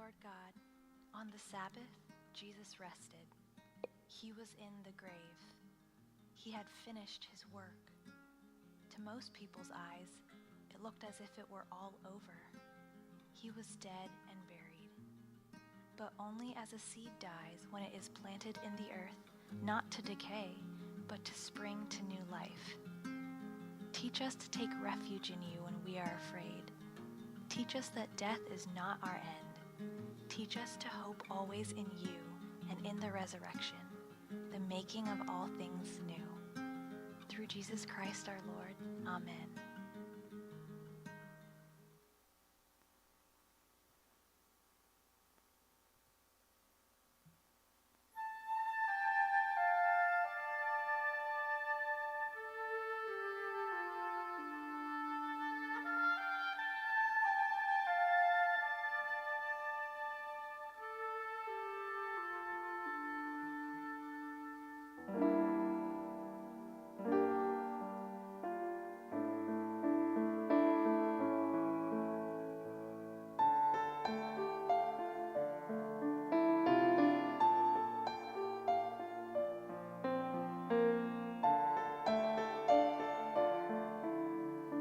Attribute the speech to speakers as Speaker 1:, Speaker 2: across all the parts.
Speaker 1: Lord God, on the Sabbath, Jesus rested. He was in the grave. He had finished his work. To most people's eyes, it looked as if it were all over. He was dead and buried. But only as a seed dies when it is planted in the earth, not to decay, but to spring to new life. Teach us to take refuge in you when we are afraid. Teach us that death is not our end. Teach us to hope always in you and in the resurrection, the making of all things new. Through Jesus Christ our Lord. Amen.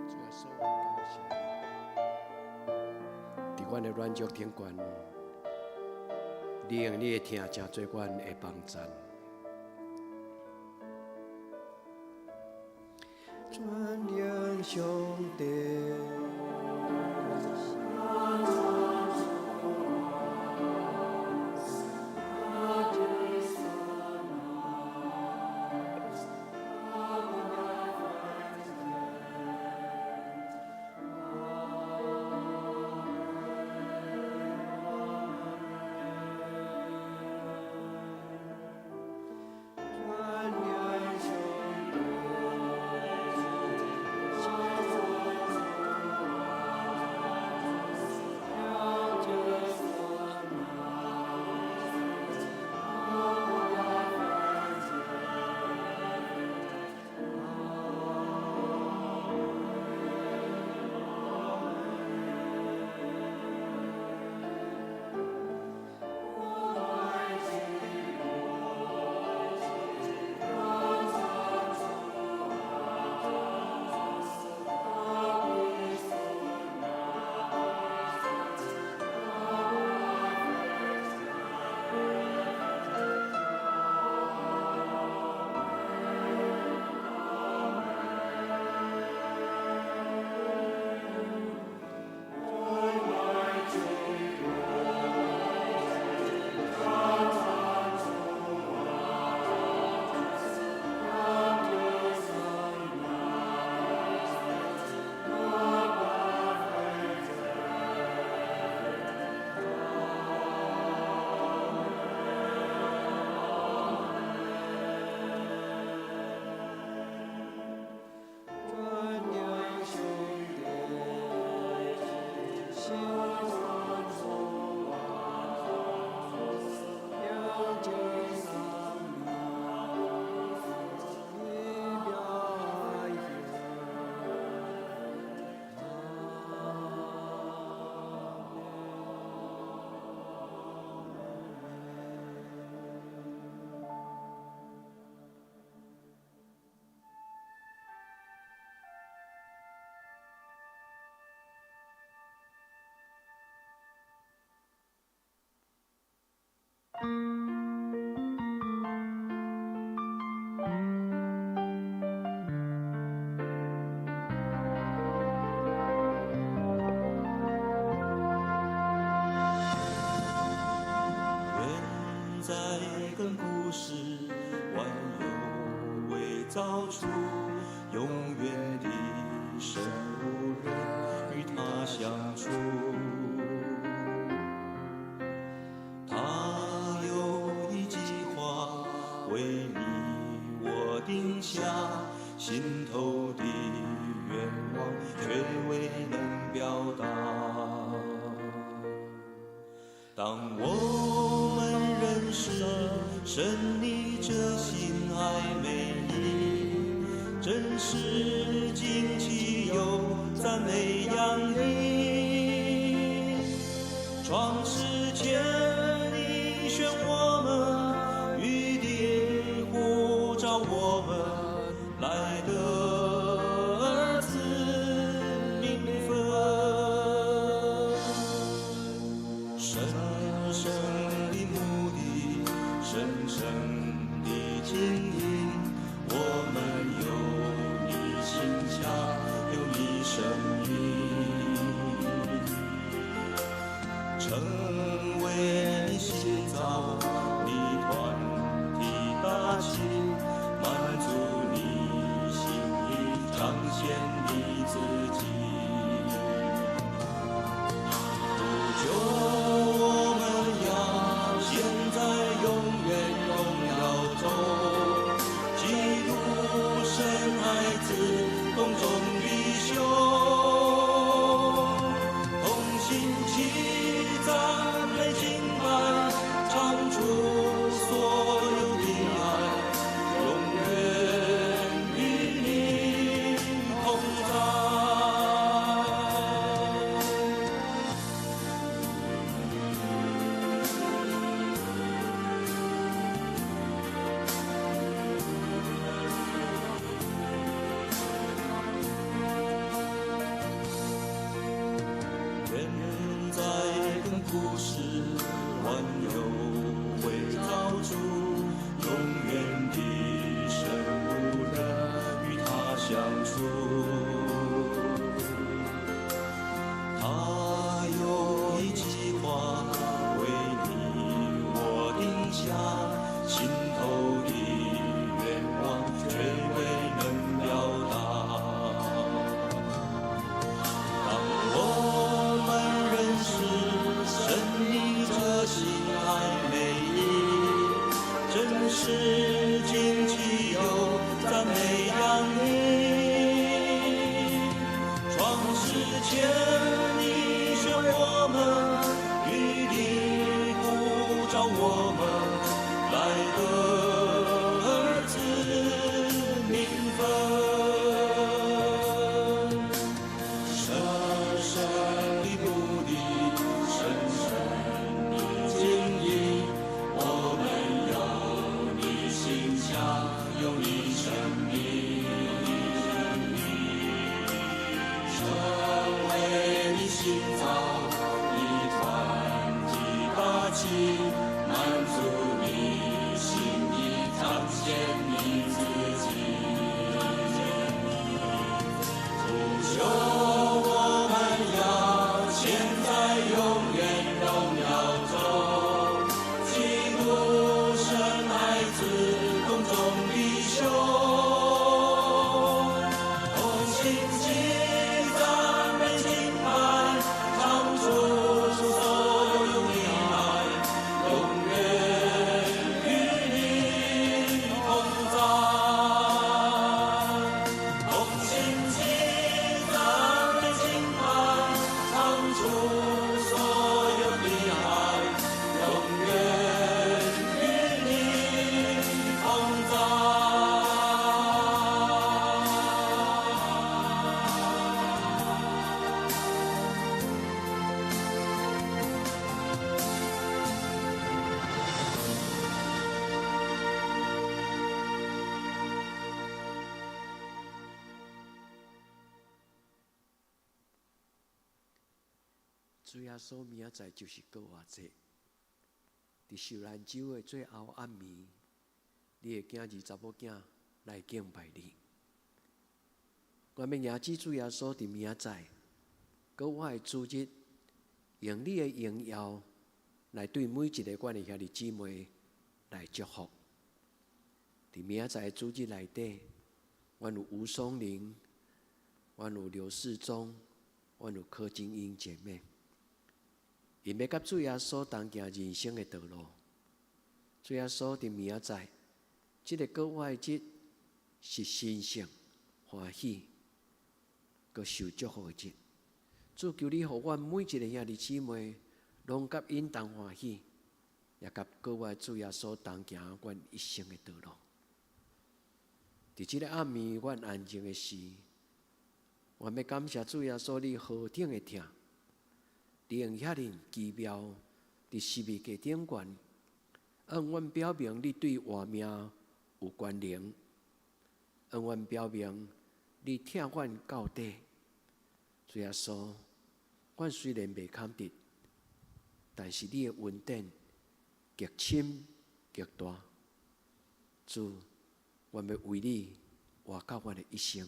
Speaker 2: 主耶穌，感謝你，佇阮的軟弱頂懸，你用你的疼成做阮的幫贊。全能上帝。
Speaker 3: 遠在亙古時，萬有未造出，永遠的神無人與他相處。他有一計劃為你我定下，心頭的願望卻未能表達。當我們認識神你這心愛美意，真是驚奇又讚美洋溢。創世前你選我們，預定呼召我們，來得兒子名分。神聖的目的，神聖的經營，我們有你形象，有你生命，成為你新造，你團體大器，滿足你心意，彰顯你自己。不求我們要現在永遠榮耀中，基督神愛子同眾弟兄，同心齊讚美敬拜，唱出所有的愛，永遠與你同在。願在亙古時，萬有未造出，永遠的神無人與他相處。他有一計劃為你我定下，心頭的願望卻未能表達。當我們認識神你這心愛美意，真是驚奇又讚美揚你。創世前你選我們，預定呼召我們，來得兒子名分。神聖的目的，神聖的經營，我們有你形象，有你生命，成為你新造，你團體大器，滿足你心意，彰顯你自己。不求我們要現在永遠榮耀中，基督神愛子同眾弟兄，同心齊讚美敬拜，唱出所有的愛，永遠與你同在。同心齊讚美敬拜，唱出所有的愛，永遠與你同在。
Speaker 2: 主耶穌明仔載就是復活節，佇受難週的最後暗暝，你的囝兒查某囝來敬拜你。願迎接主耶穌佇明仔載，閣我的主日，用你的榮耀來對每一个阮的兄弟姊妹來祝福。佇明仔載的主日內底，阮有吳松林，阮有劉世忠，阮有柯金英姐妹，𪜶欲佮主耶穌同行人生的道路。主耶穌佇明仔載，這个復活節是神聖、歡喜、閣受祝福的日。主求你予阮每一个兄弟姊妹，攏佮𪜶同歡喜，也佮閣我主耶穌同行阮一生的道路。佇這个暗暝，阮安靜的時，我欲感謝主耶穌，你何等的疼，你用遐爾奇妙、佇十字架頂懸，向阮表明你對活命有權能，向阮表明你疼阮到底。主耶穌，阮雖然袂堪得，但是你的恩典極深極大。主，阮欲為你活到阮的一生，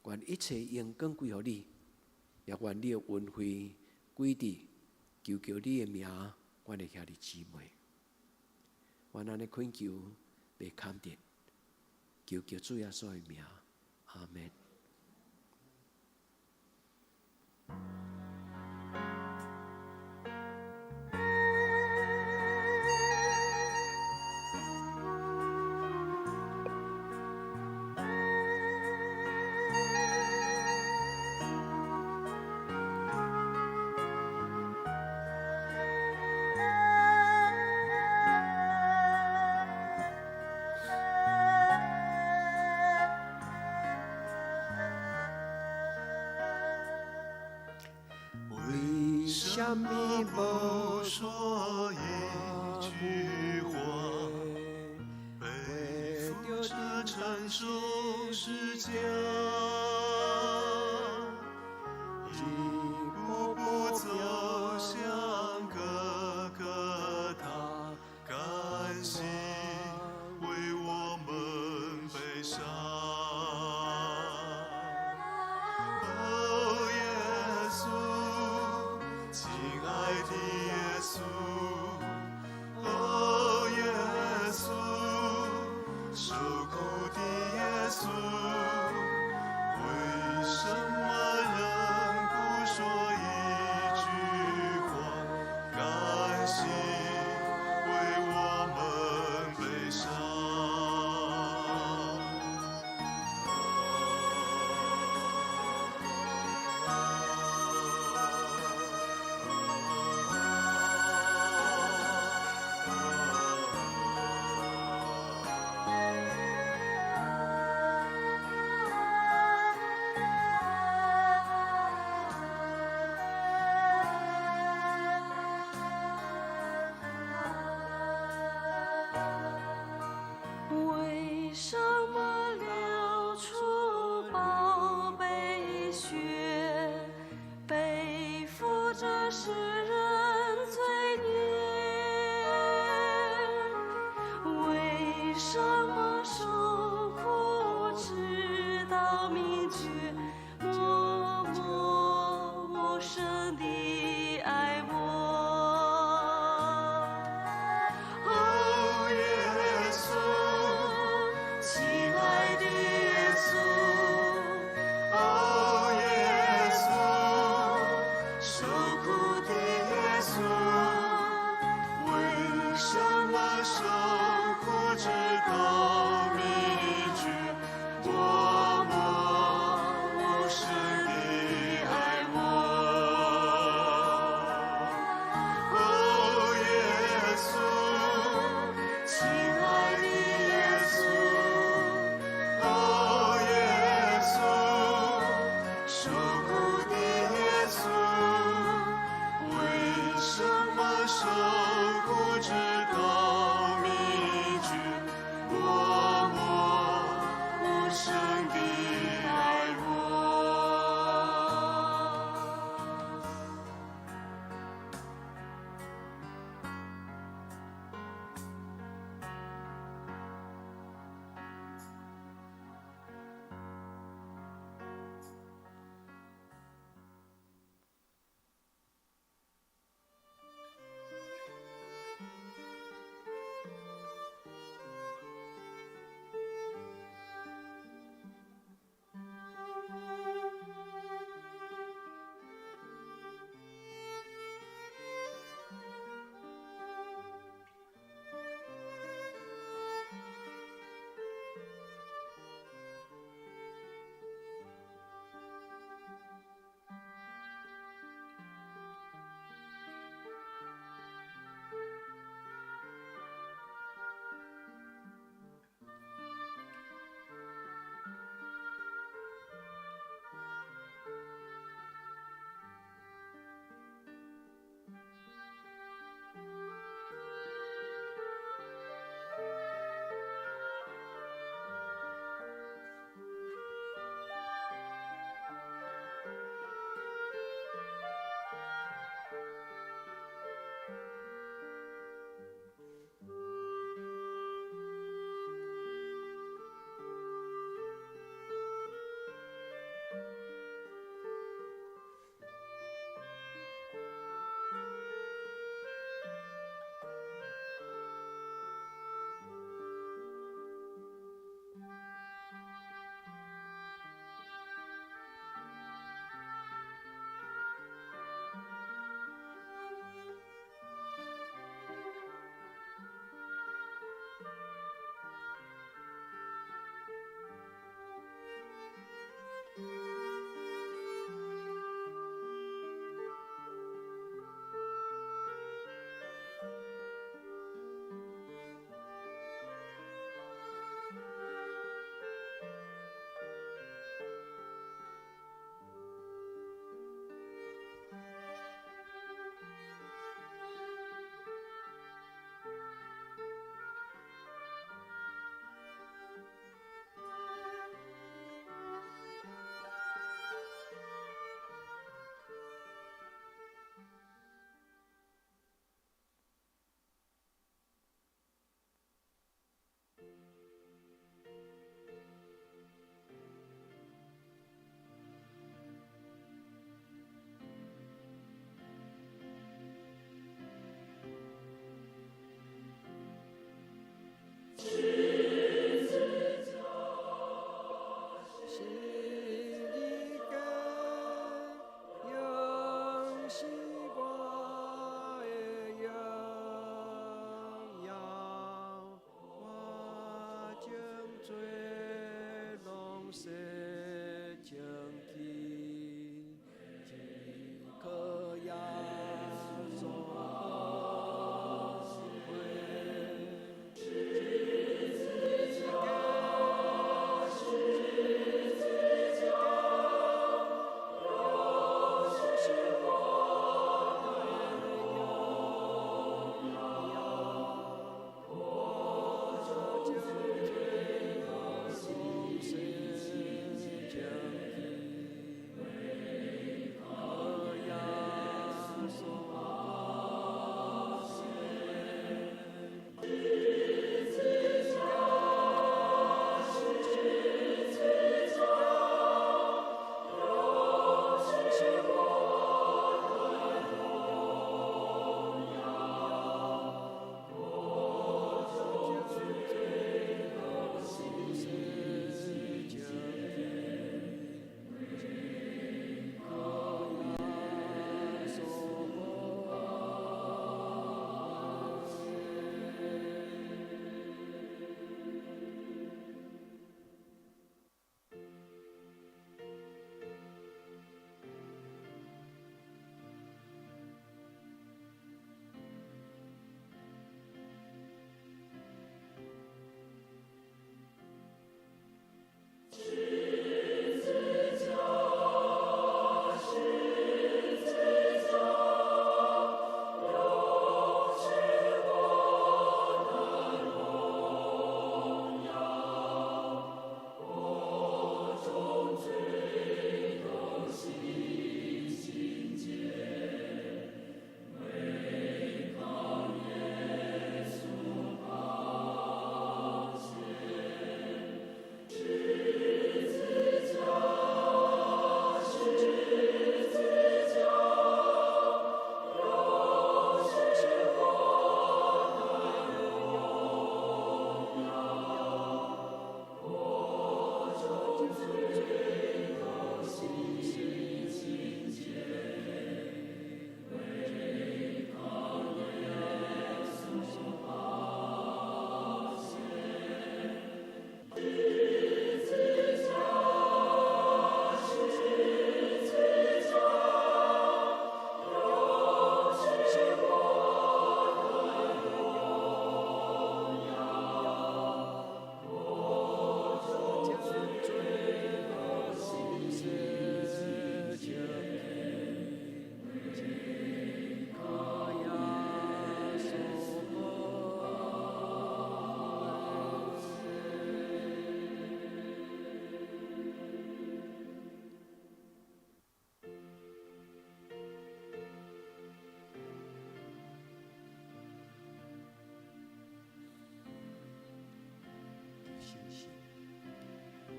Speaker 2: 願一切榮光歸予你，也願你的恩惠歸佇求求你的名，阮的兄弟姊妹，阮按呢懇求袂堪得，求求主耶穌的名，阿們。
Speaker 3: 為什麼不說一句話？背負著沉重十架，一步步走向各各他，甘心為我們背上。哦，耶穌，親愛的耶穌，哦，耶穌，受苦的耶穌，為什麼仍不說一句話？甘心為我們背上。
Speaker 4: 為什麼流出寶貝血，背負著世人罪孽？為什麼受苦直到命絕，默默無聲地愛我？
Speaker 3: 哦，耶穌，親愛的耶穌，哦，耶穌，受苦的耶穌，為什麼受苦直到命絕，默默無聲地愛我？哦，耶穌，親愛的耶穌，哦，耶穌，受苦的耶穌，為什麼受苦直到命絕，默默無聲地愛我？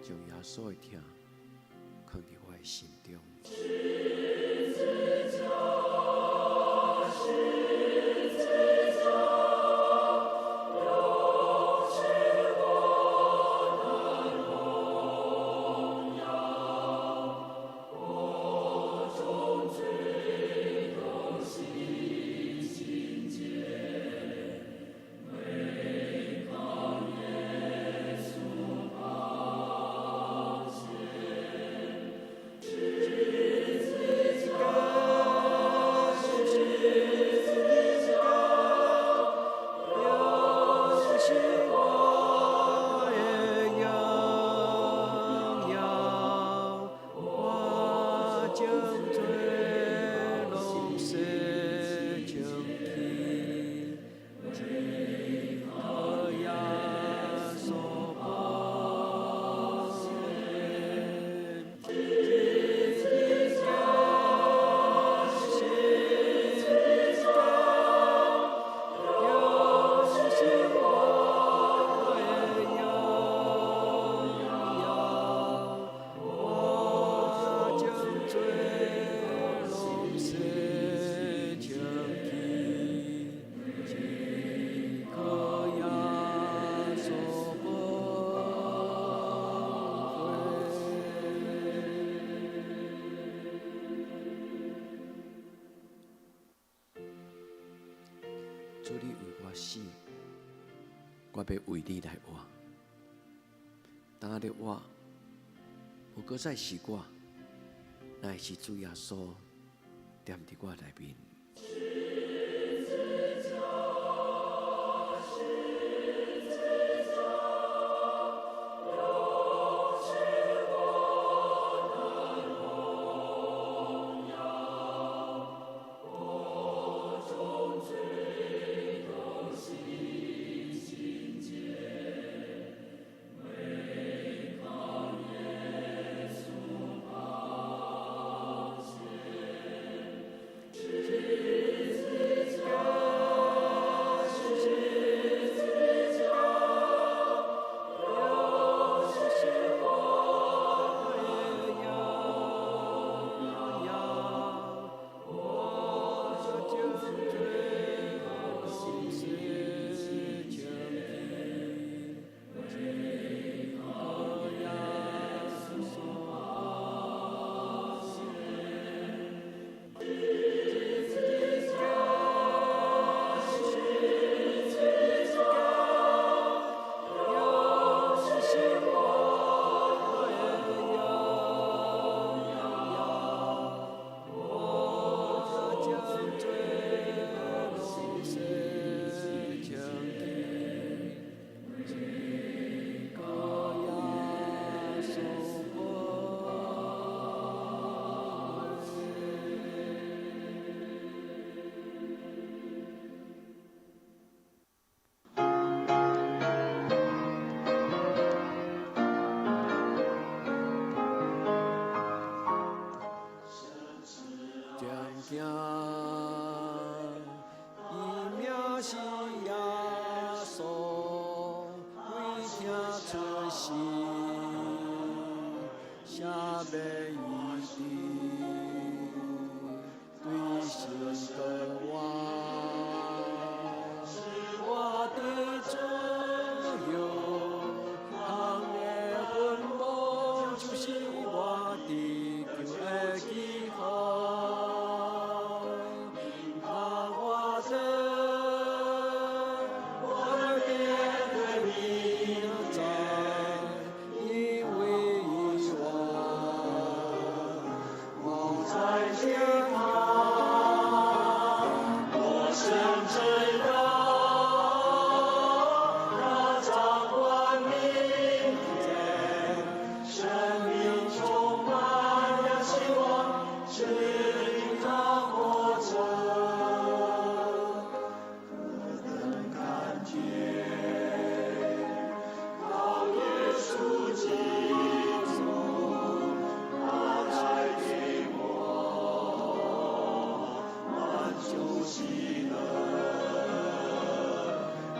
Speaker 2: 將耶穌的疼囥佇我的心中。主，你為我死，我欲為你來活。當日活，無閣再是我，乃是主耶穌踮佇我內面。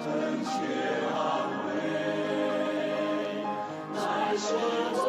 Speaker 3: 真切安慰，乃是。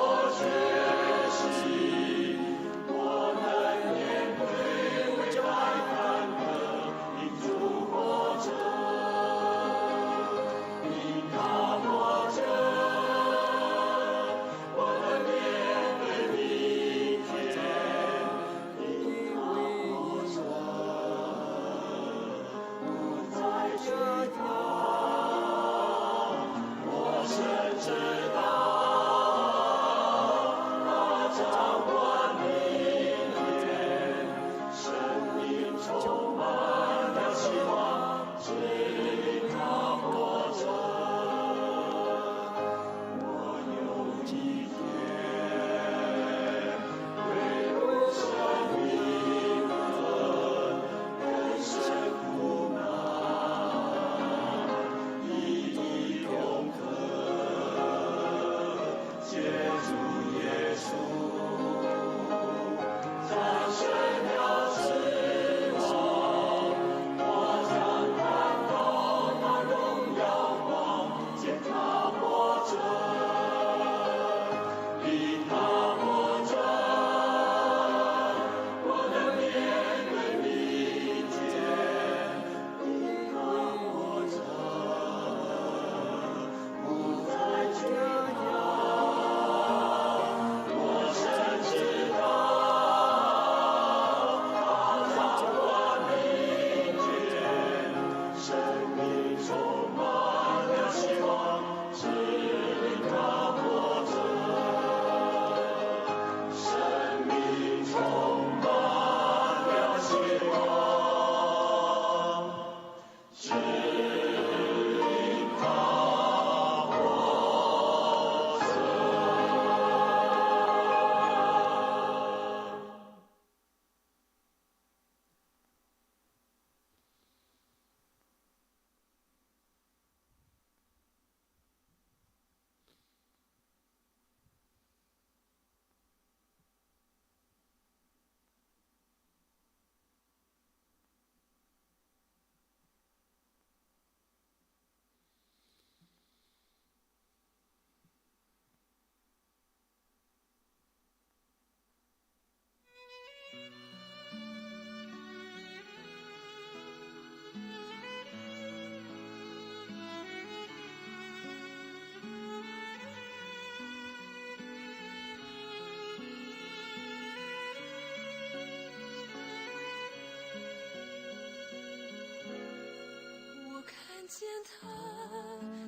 Speaker 4: 他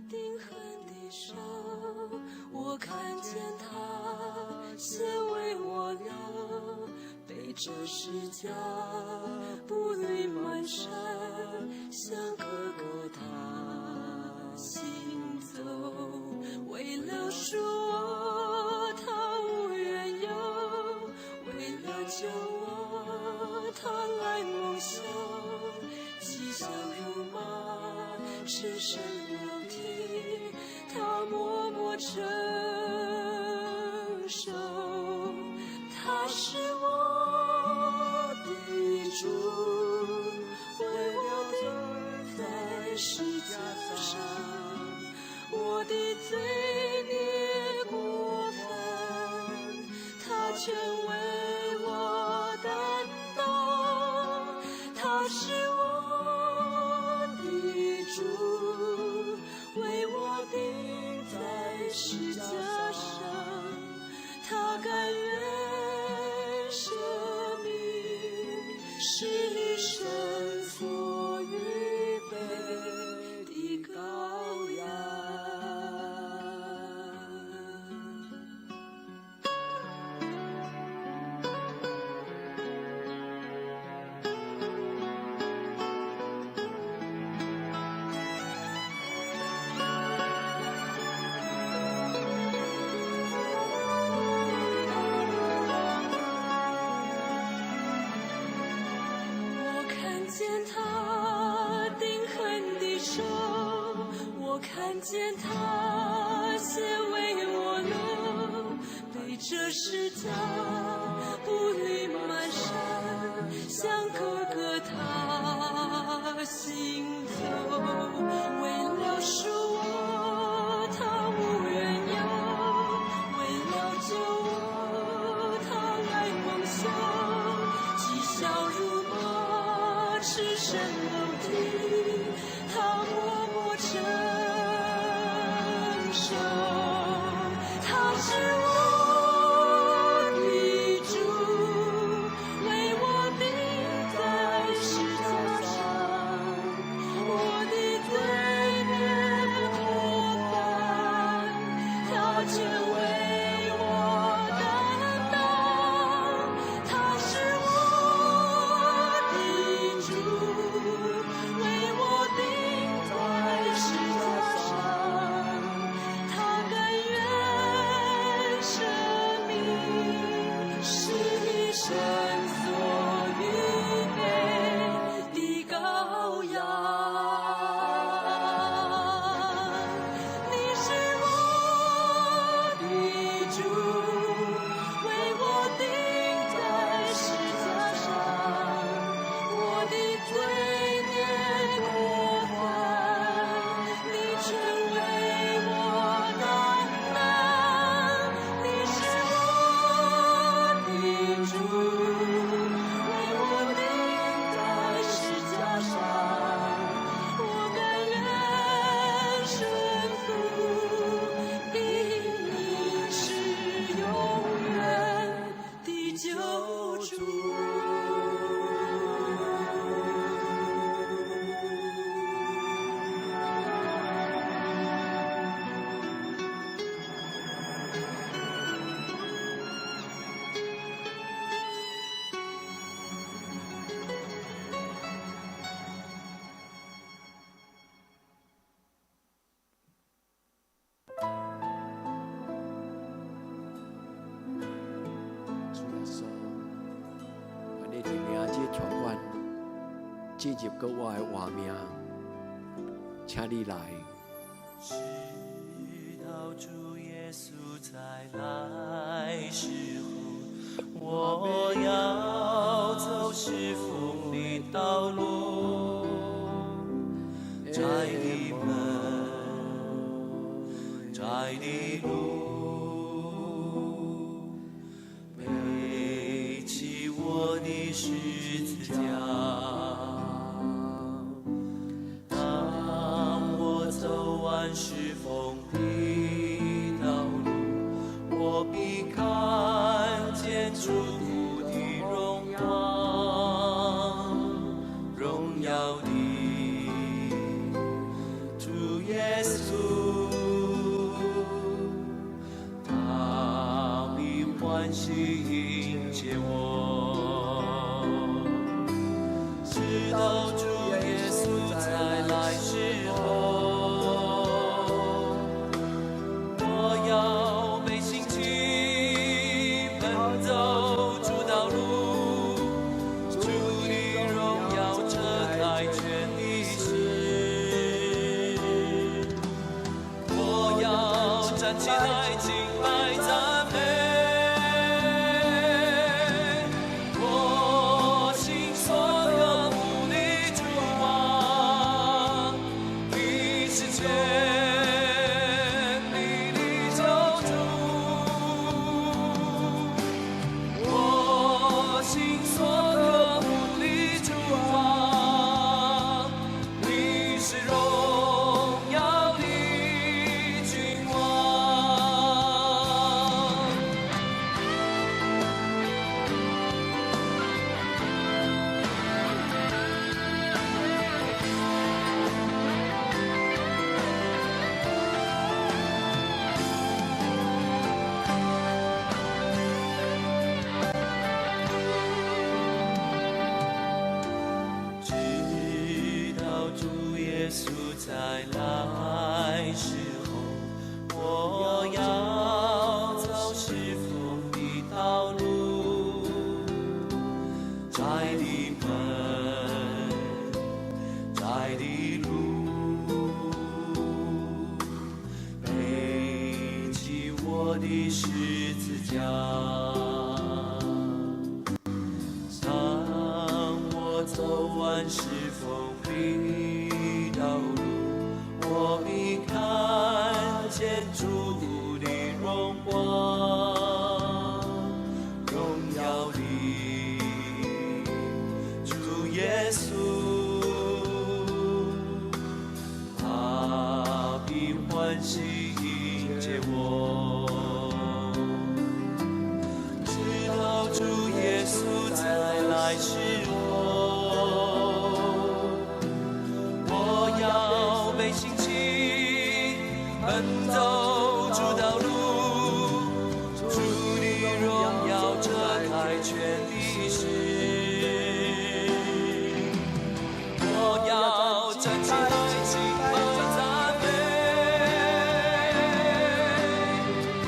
Speaker 4: 釘痕的手，我看見他血為我流，背著十架步履蹣跚，向各各他行走。為了贖我，他無緣由；為了救我，他來蒙羞。譏笑辱罵，赤身露體，他默默承受。他是我的主，為我釘在十架上，我的罪孽過犯，他全為我擔當。他是我的主，為我釘在十架上，他甘願捨命，是神所預備的羔羊。我看見他釘痕的手，我看見他血為我流，背著十架步履蹣跚，向各各他行走。為了贖我，他無緣由；為了救我，他來蒙羞。譏笑辱罵，赤身露體，他默默承受。他是我的主，為我釘在十架上，我的罪孽過犯，他全為我擔當。他是我的主，為我釘在十架上，他甘願捨命，是神所預備的羔羊。你是我的主，為我釘在十架上，我的罪孽過犯，你全為我擔當。你是我的主，為我釘在十架上，我甘願順服，因你是永遠的救主。
Speaker 2: 主耶穌，願你佇明日帶阮進入閣我的活命，請你來。
Speaker 3: 直到主耶穌再來時候，我要走侍奉的道路，窄的門，窄的路，背起我的十字架。當我走完侍奉的道路，我必看見主的榮光，榮耀的主。耶穌，他必歡喜迎接我，直到主耶穌再來時候，我要被興起，奔走主道路，主的榮耀遮蓋全地時，我要站起來敬拜讚美，我心所渴慕的主啊，你是全地的救主，我心所渴慕的主啊，你是榮耀的君王。直到主耶穌再來時候，我要走侍奉的道路，窄的門，窄的路，背起我的十字架。當我走完侍奉的道路，我必看見主的榮光，榮耀的主耶穌，他必歡喜迎接我，直到主耶穌再來時候，我要被興起，奔走主道路，主的榮耀遮蓋全地時，我要站起來敬拜讚美，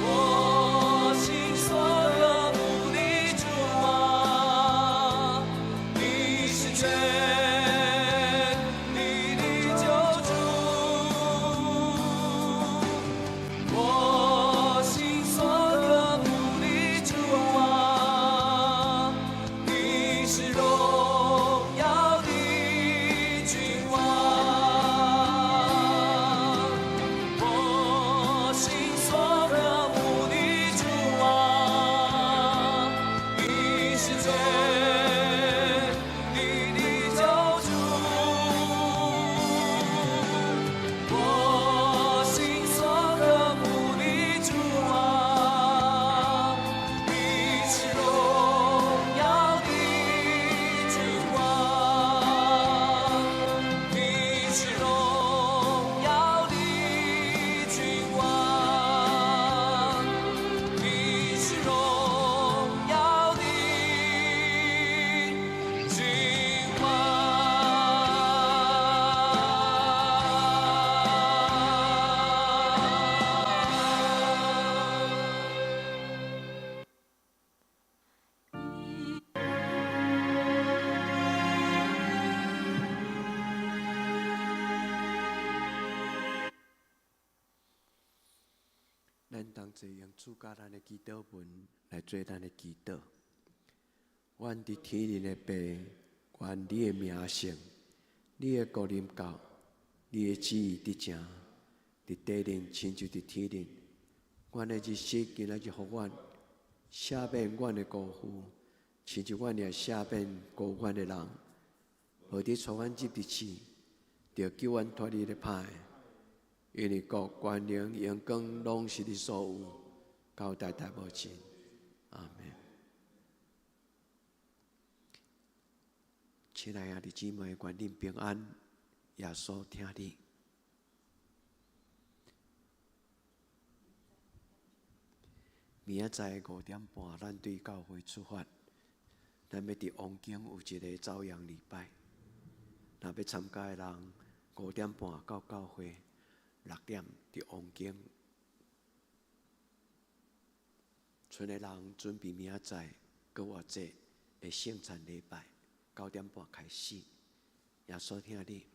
Speaker 3: 我心所渴慕的主啊，你是全地的救主，我心所渴慕的主啊，你是榮耀的君王，我心所渴慕的主啊，你是全地的救主，我心所渴慕的主啊，你是榮耀的君王，你是榮耀的君王，你是榮耀的君王。
Speaker 2: 咱同齊用主教咱的祈禱文來做咱的祈禱。阮佇天頂的父，願你的名聖，你的國臨到，你的旨意得成，佇地頂親像佇天頂。阮的日食今仔日予阮，赦免阮的辜負，親像阮也赦免辜負阮的人。無得帶阮入佇試，著救阮脫離咧歹的。因為國、權能、榮光，攏是你所有，到代代無盡。阿們。親愛的兄弟姊妹，願恁平安，耶穌疼你。明仔載5點半，咱對教會出發。咱欲佇王宮有一个朝陽禮拜。若欲參加的人，五點半到教會，6點佇王宮。賰的人準備明仔載閣活節的聖餐禮拜，9點半開始。耶穌疼你。